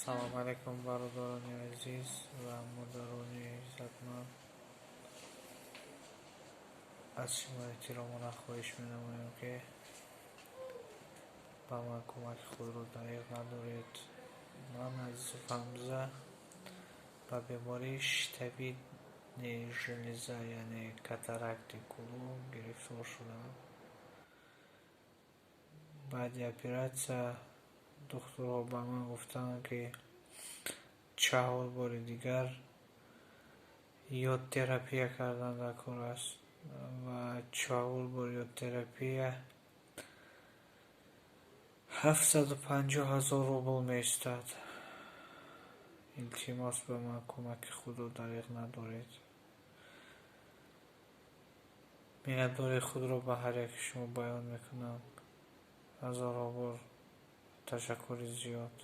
Салом алейкум, бародарони азиз ва модарони иззатманд. Аз шумо эҳтиромона хоҳиш менамоям, ки ба ман кӯмаки худро дареғ надоред. Ман, Азизов Ҳамза, ба бемории щитовидной железа, яъне катаракти гулӯ гирифтор шудам. Баъди оператсия духтурҳо ба ман гуфтанд, ки 4 бори дигар йодтерапия кардан дар кор аст ва 4 бор йодтерапия 750 000 рубл меистад. Илтимос, ба ман кӯмаки худро дареғ надоред. Миннатдории худро ба ҳар яки шумо баён мекунам. Ҳазорҳо бор ташаккури зиёд.